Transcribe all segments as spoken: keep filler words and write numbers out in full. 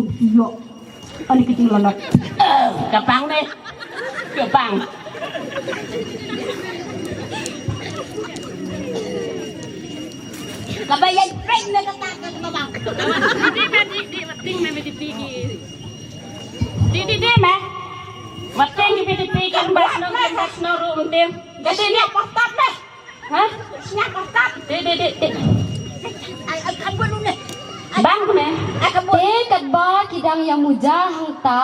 Tung ïoh. Ani ka jinglanot. Ka bang ne. Ka bang. Ka ba ïa prank ne kata ka ba bang. Di, di, di, di, di, di, di, di, di, di, di, me. Wat ting ki piti pi kan bas no kan bas no rum tim. Ka sini apa stop deh. Ha? Sini apa stop? Di di di di. Ai ai kan buat ni. Bang ne. Ai kan buat. Te katba ki dang ïa muja hangta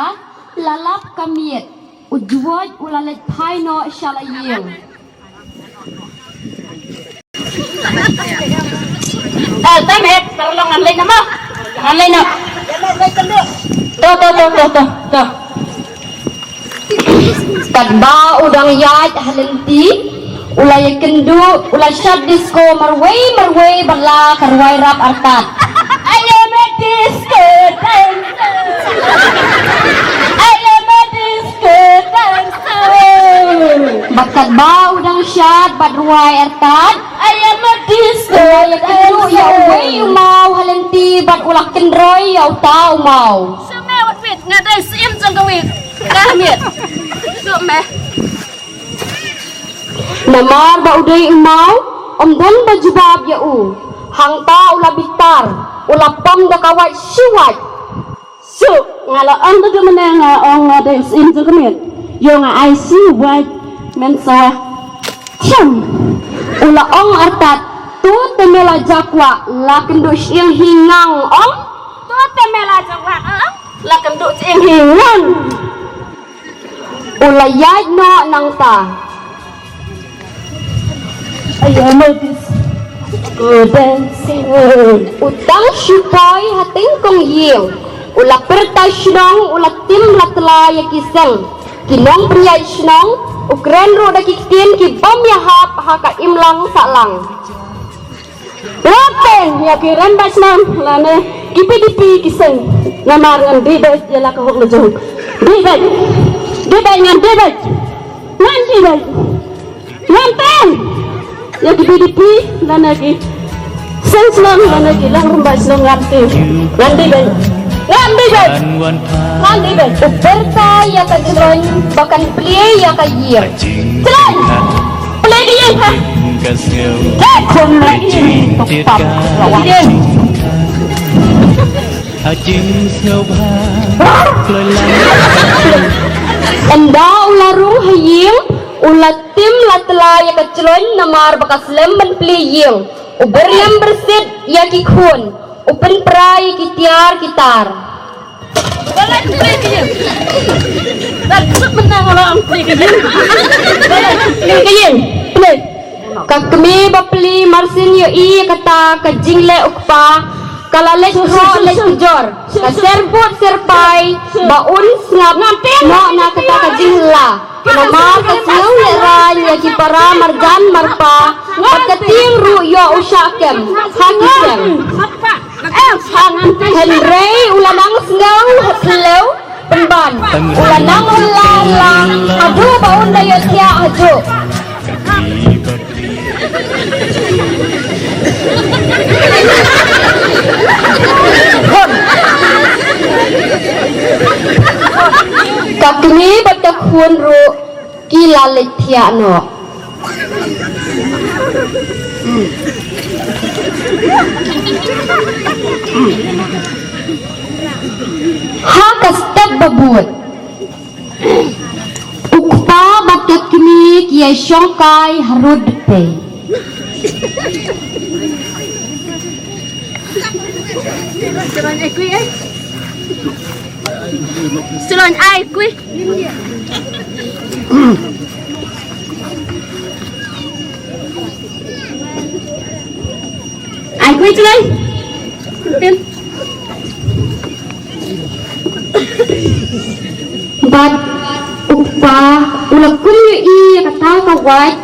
la lap ka miet. U juwaj u la leit phai noh sha la ïing. Eh, tam eh, paralok ngan leit na mo. Ngan leit na. To, to, to, to, to, to. Katba u dang ïaid ha lynti, u la ïakynduh, u la shad disco marwei marwei bad la ka rwai rap artat. I am a disco dancer. I am a disco dancer. Bad katba u dang shad bad rwai artat. I am a disco dancer. U la ïakynduh ïa uwei u maw ha lynti bad u la kynroi ïa uta u maw. Shu me wat wit nga dei syiem jong ka wit. Ka miet. Shu me. Namar ba u dei u maw, ym don ba jubab ïa u. Hangta u la bitar, u la pom da ka wait shi wait. Shu, nga la ong da ka mane nga ong nga dei u syiem jong ka miet. Ïoh nga ai shi wait men sawa. Shem. U la ong artat, tu te me la jakwah, la kynduh shi ïing hi ngang ong. Tu te me la jakwah, ong. La kynduh shi ïing hi ngang. U la ïaid noh nangta. Ayo modis. Ku dance. U tang shu poi ha tyngkong ïing. U la pyrta shnong, u la tim la tla ïa ki seng. Ki nongpynïaid shnong, u kren ruh da ki ktien ki bym ïahap ha ka imlang sahlang. Nga peng ïa ki rangbah shnong lane ki P D P ki seng. Namar ngan dih beit ïa la ka hok la jong. Dih beit. Dih beit ngan dih beit. Ngan dih beit. Ngan peng ïa ki P D P lane ki seng shnong lane ki lang rangbah shnong ngan peng. Ngan dih beit. Ngan dih beit. Ngan dih beit. U pyrta ïa ka jrong ba kan plie ïa ka ïing. Jrong. Plie ka ïing ha. Ka khum lagi. Tok pam. Lawan. Ha jing sngewbha. Kloi lang. Ynda u la rung ha ïing, u la tim la tla ïa ka jloiñ namar ba ka slem ban plie ïing. U byrngem byrsit ïa ki khun, u pynpra ïa ki tiar ki tar. Ka ïing, plie. Ka kmie ba plie marsien ïohi ïa kata ka jingleh u kpa, ka la leit thoh leit kjor. Ka ser bud ser pai ba un sngap noh na kata ka jinghylla. Namar ka sngew lehraiñ ïa ki para marjan marpa, bad ka tieng ruh ïoh u shah kem ha ki seng. Hynrei u la nang sngew ha thliew pynban. U la nang hylla hylla haduh ba un da ïohthiah hajuh. Ka kmie bad ka khun ruh ki la leit thiah noh. Ha ka step ba bud, u kpa bad ka kmie ki ïa shongkai harud dpei. Shalon ai kui. Ai kui shalon. Bad u kpa u la kum ïohi ïa kata ka wait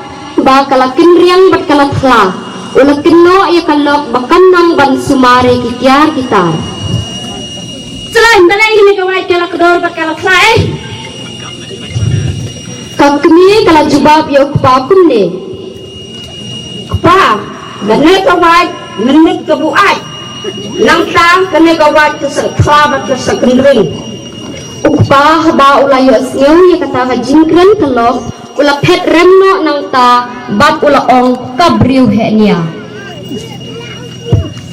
ba ka la kynriang bad ka la thla. U la kynnoh ïa ka lok ba kan nang ban sumar ïa ki tiar ki tar. Shalon, balei kane ka wait ka la kdor bad ka la thla eh? Ka kmie ka la jubab ïa u kpa kumne. Kpa, kane ka wait mynmiet ka buaid. Nangta kane ka wait ka sa thla bad ka sa kynriang. U kpa haba u la ïohsngew ïa kata ka jingkren ka lok, u la phet rem noh nangta bad u la ong, ka briew heh nia.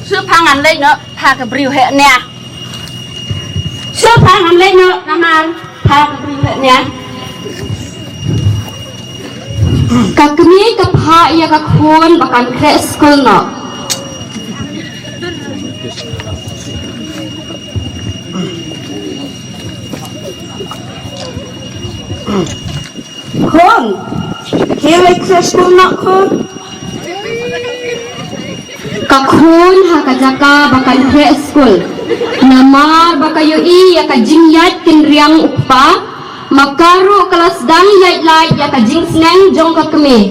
Shu pha ngan leit noh, pha ka briew heh nia. Shu pha ngan leit noh namar pha ka briew heh nia. Ka kmie ka phah ïa ka khun ba kan khreh skul noh. Khun, khie leit khreh skul noh khun. Ka khun ha ka jaka ba kan khreh skul. Namar ba ka ïohi ïa ka jingïaid kynriang u kpa, ma ka ruh ka la sdang ïaid lait ïa ka jingsneng jong ka kmie.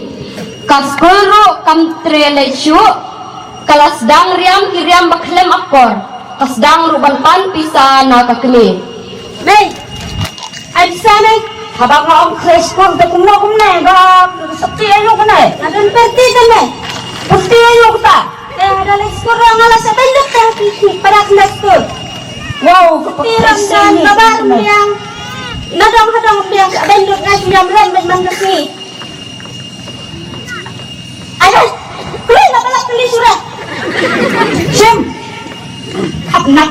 Ka skul ruh kam treh leit shuh, ka la sdang riam ki riam ba khlem akor. Ka sdang ruh ban pan pisa na ka kmie. Mei, ai pisa mei. Haba nga ong khreh skul te kumno kumne ba sopti ayu kane. Adon perti kane. Perti ayu kata. Te hada leit skul ruh nga la sa benduk te para kane skul. Wow, perti rong dan babar mliang. Nadong hadong mliang sa benduk ngai mliang ren ban man ka sngi. Ayo, kuli na balak kuli surah. Sim. Khap nak.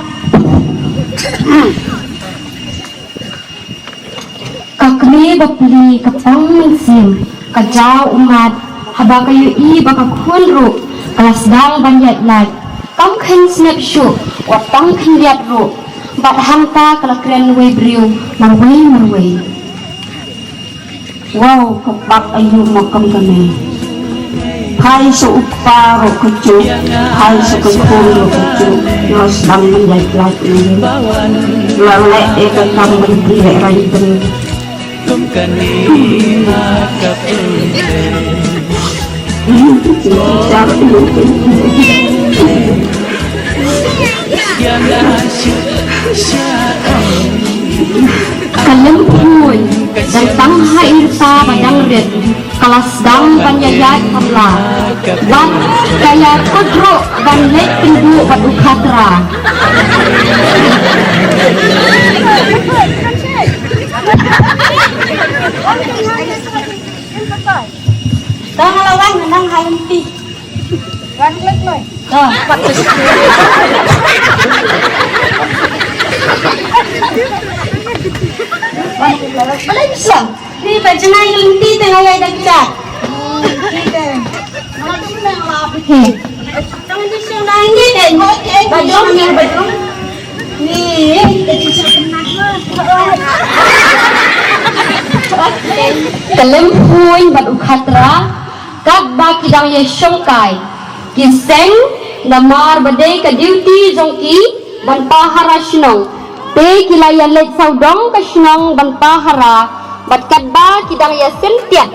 Ka kmie ba pli ka pang mynsiem, ka jaw ummat, haba ka ïohi ba ka khun ruh ka la sdang ban ïaid lait. Kam kheiñ snep shuh, wat tang khyndiat ruh. Bad hangta ka la kren wei briew marwei marwei. Wow, ka bak ayu ma kam kane. Phai sa u kpa ruh ka juk, phai sa ka khun ruh ka juk. Ïa sdang ban ïaid lait ni. La leh ïa ka kam ban pynlehrain pynlehrain. Ka lem phuiñ, dang tang ha ïing sa ba dang rit, ka la sdang ban ïaid parla. Bad ka ïa kut ruh ban leit pynduh bad u khatra. Tang la wan nang ha lynti. Wan klik noi. Tang pat. Balei bisa? Ni ba jngai lynti te ngai da kat. Ni te. Mana tu kena ngala phi. Tang di sing dang ni te. Ba jong ni ba jong. Ni te ci sa kena. Ka Lemphuiñ bad u Khatra katba ki dang ïa shongkai, ki seng namar ba dei ka duty jong ki ban pahara shnong. Te ki la ïa leit sawdong ka shnong ban pahara, bad katba ki dang ïa syntiat,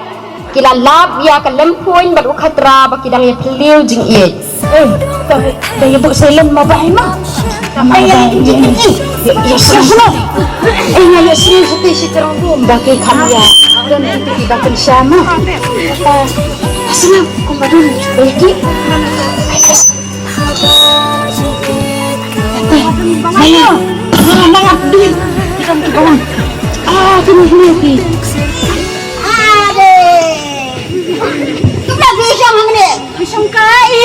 ki la lap ïa ka Lemphuiñ bad u Khatra ba ki dang ïa phylliew jingïeit. Eh, to, da ïa buh silent ma ba ai ma. Ai, ai, ai, ai, ai. Ïa, ïa, ïa, ïa. Eh, nga ïa sini siti si terang tu, ba ki kham ïa. Don ki ba kan sama. Ah, asal kum ba don, ba ki. Ai, ai. Eh, ayo. Nang, nang, abdi. Kita tu bawang. Ah, kena beli lagi. Ade. Kita bisa mana? Shongkai.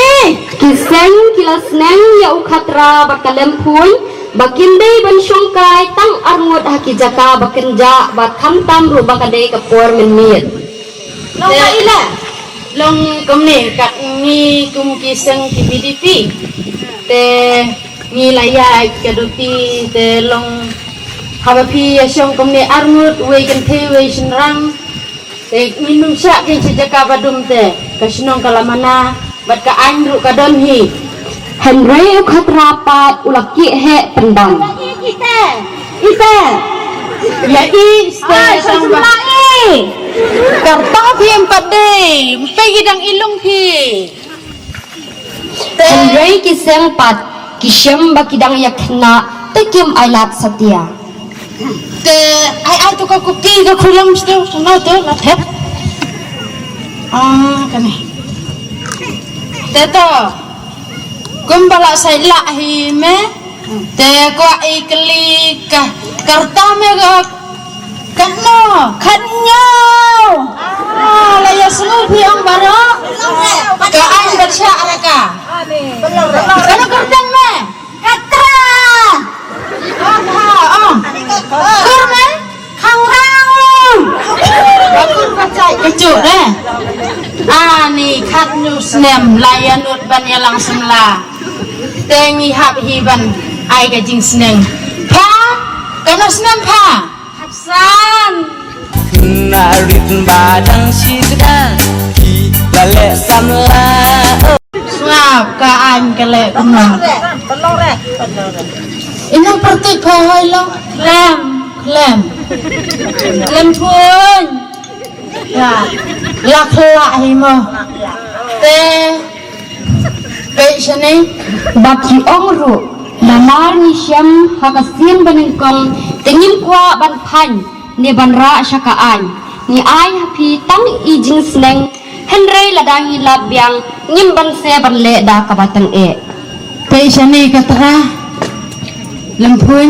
Ki seng ki la sneng ïa u Khatra bad ka Lemphuiñ ba kin dei ban shongkai tang arngut ha ki jaka ba kynjah bad khamtam ruh ba ka dei ka por mynmiet. Long ka ila. Long kumne kat ngi kum ki seng ki B D P. Te ngi la ïaid ka duty te long haba phi ïa shong kumne arngut wei kynthei wei shynrang. Te ngin ym shah kein sha jaka ba dum te, ka shnong ka la mana, bad ka aiñ ruh ka don hi. Hynrei u Khatra pat u la kieh heh pyndam. Ite, ite. Ïa i ste. Ai, tang ba. Karta phi em pat dei, phi ki dang i lung phi. Hynrei ki seng pat ki shem ba ki dang ïa khynnah te kim ailad satia. Te ai ai tu ka kuki ka khulam stu sano tu la thep. Ah, kane. Te to. Kumba la sai la hi me. Te kwah i kli ka karta me ka katno katno. Ah, la ïa sngewthuh ong baroh. Ka aiñ ba shah raka. Kano kyrteng me? Khatra. Ong ha ong. Kur me? Khangrang. Bakur ba chai kechuh eh. Ani khatñiew snem la ïa nud ban ïa lang samla. Te ngi hap hi ban ai ka jingsneng. Pha, kano snem pha? Hapsan. Na rit ba dang shi da ki la leh samla. Sngap ka aiñ ka leh kumno. Inang pyrtuit pha hoi lo. Khlem, khlem. Khlem pun. Ya. La khla hi mo. Te. Peit shane. Ba ki ong ruh namar ngi shem ha ka sien ba nyngkong te ngim kwah ban phaiñ ne ban rah sha ka aiñ. Ngi ai ha phi tang i jingsneng. Hynrei lada ngi lap biang ngim banse ban leh da kaba tyngeh. Peit shane ka trai Lemphuiñ.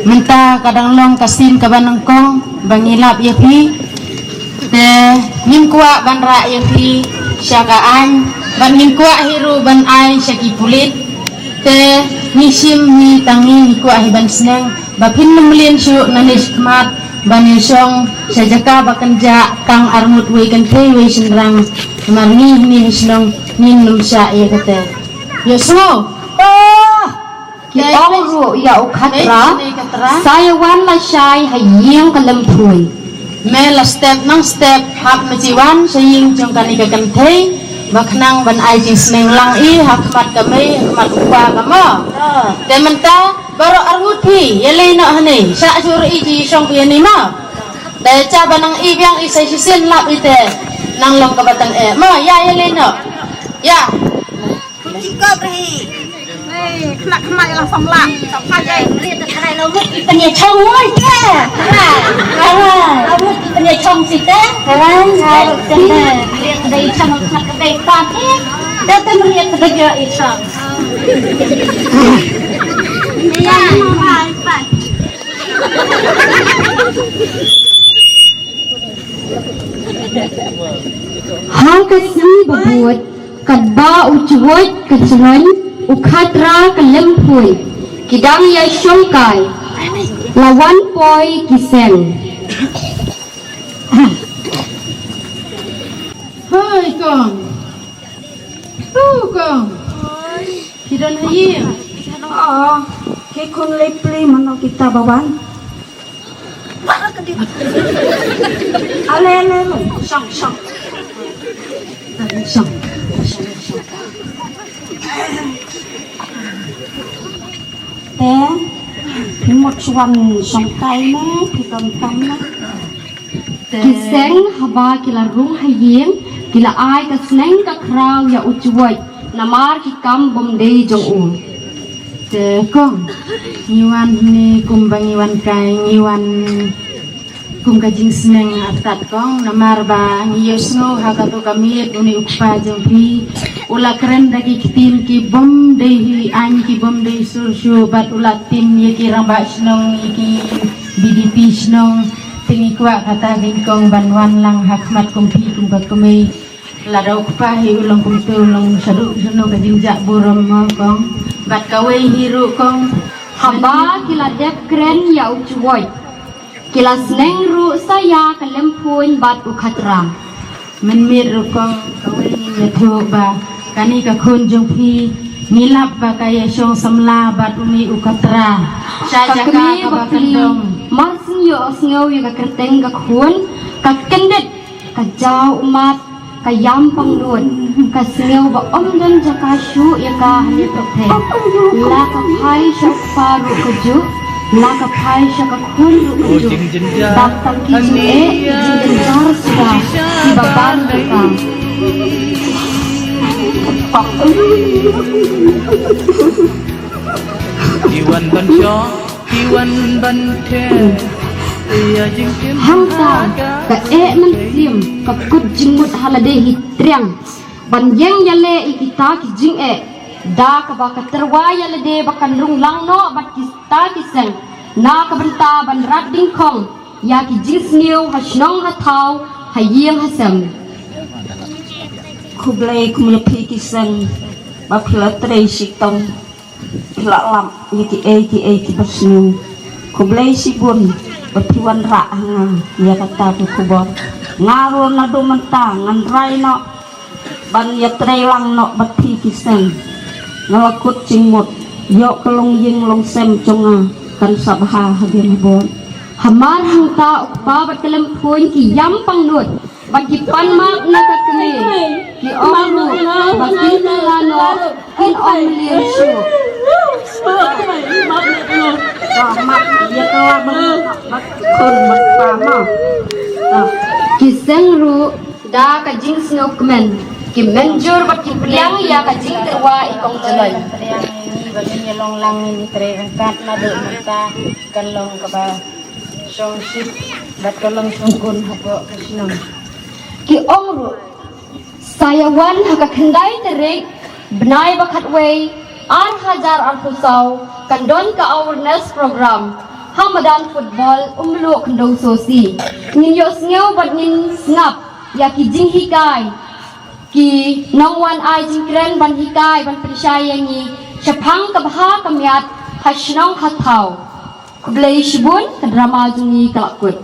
Mynta ka dang long ka sien kaba nyngkong ba ngi lap ïa phi. Te ngim kwah ban rah ïa phi sha ka aiñ bad ngim kwah hi ruh ban ai sha ki pulit. Te ngi shim hi tang ngi ngi kwah hi ban sneng ba phin ym mlien shuh nangne shakhmat ban ïa shong sha jaka ba kynjah tang arngut wei kynthei wei shynrang. Namar ngi hynne ha shnong ngin ym shah ïa kata. Ïa sngew. Ki ong ruh ïa u Khatra, sa ïa wan lashai ha ïing ka Lemphuiñ. Me la step nang step hap me chi wan sha ïing jong kane ka kynthei ba khnang ban ai jingsneng lang i ha khmat ka mei ha khmat u kpa ka mo. Te mynta baroh arngut phi ïa lei noh hangne, shah shuh ruh i ji shong phi hangne mo. Te cha ba nang i biang i sa shisien lap i te nang long kaba tyngeh mo, ïa ïa lei noh. Ïa. Kuchikop rahi. Hei, kena kena yang samla. Samla jai. Meriah tu tharai lo mut ipan ya chong woi ke. Tharai. Tharai. Lo mut ipan ya chong sita. Tharai. Tharai. Meriah kedai chong kena kedai pan eh. Dah tu meriah kedai ya chong. Ya, mama ipan. Ha ka sngi ba bud, katba u Chuwuj ka Chnuiñ, u Khatra ka Lemphuiñ, ki dang ïa shongkai. La wan poi ki seng. Hoi kong. Hoi kong. Phi don ha ïing? Oh, ki khun lei pli mano kita ba wan. Ale ale lo. Shong shong. Shong. Shong shong. Te, phi mut shuwa shong kai ne, phi don kam ne. Ki seng haba ki la rung ha ïing, ki la ai ka sneng ka khraw ïa u Chwoit, namar ki kam bym dei jong u. Te kong, ngi wan hynne kumba ngi wan kai, ngi wan kum ka jingsneng artat kong, namar ba ngi ïohsngew ha kato ka miet une u kpa jong phi u la kren da ki ktien ki bym dei hi aiñ, ki bym dei sur shuh, bad u la tim ïa ki rangbah shnong, ïa ki VDP shnong. Te ngi kwah kata keiñ kong ban wan lang ha khmat kum phi kum ka kmie. Lada u kpa hi u long kumto, u long shaduh shano ka jingjah burom mo kong. Bad kawei hi ruh kong. Haba ki la dep kren ïa u Chwoit, ki la sneng ruh sa ïa ka Lymphuiñ bad u Khatra. Mynmiet ruh kong, kawei ngin ïathuh ba kane ka khun jong phi, ngi lap ba ka ïashong samla bad une u Khatra. Sha ka jaka kmie kaba bakla kyndong. Mar shu ïohsngew ïa ka kyrteng ka khun, ka kyndit, ka jaw ummat, ka ïam pangnud, ka sngew ba ym don jaka shuh ïa ka ha ine i pyrthei. La ka phai sha u kpa ruh kajuh, la ka phai sha ka khun ruh kajuh. Bad tang ki jingeh, ki jingjynjar suda kiba ban ïa ka. Ki wan ban shong, ki wan ban theh. Ïa jingkim. Hangta ka eh mynsiem, ka kut jingmut ha lade hi triang ban ïeng ïaleh ïa kita ki jingeh. Da kaba ka tyrwa ïa lade ba kan rung lang noh bad kita ki seng, na ka bynta ban rat dyngkhong ïa ki jingsniew ha shnong ha thaw, ha ïing ha sem. Khublei kum ïa phi ki seng ba phi la trei shitom, phi la lap ïa kiei kiei kiba sniew. Khublei shibun ba phi wanrah ha nga ïa kata ka khubor. Nga ruh naduh mynta ngan rai noh ban ïatrei lang noh bad phi ki seng. Nga la kut jingmut, ïoh ka longïing longsem jong nga kan sa bha hadien habud. Hamar hangta u kpa bad ka Lymphuiñ ki ïam pangnud bad ki pan map na ka kmie. Ki ong ruh ba kin kylla noh, kin ym mlien shuh. Ka map ïa ka la bad khun bad kpa ma. Ki seng ruh da ka jingsngewkmen ki mynjur bad ki pdiang ïa ka jingtyrwa i Kong Jaloi. Pdiang ïa ngi ba ngin ïa long lang, ngin ïa trei ryngkat naduh mynta, kan long kaba shongshit bad kan long shongkun hapoh ka shnong. Ki ong ruh sa ïa wan ha ka khyndai tarik bnai ba khatwei, ar hajar arphew saw, kan don ka awareness program ha madan football Ummluh Khyndew Sosi. Ngin ïohsngew bad ngin sngap ïa ki jinghikai, ki nongwan ai jingkren ban hikai ban pynshai ïa ngi shaphang ka bha ka miat ha shnong ha thaw. Khublei shibun, ka drama jong ngi ka la kut.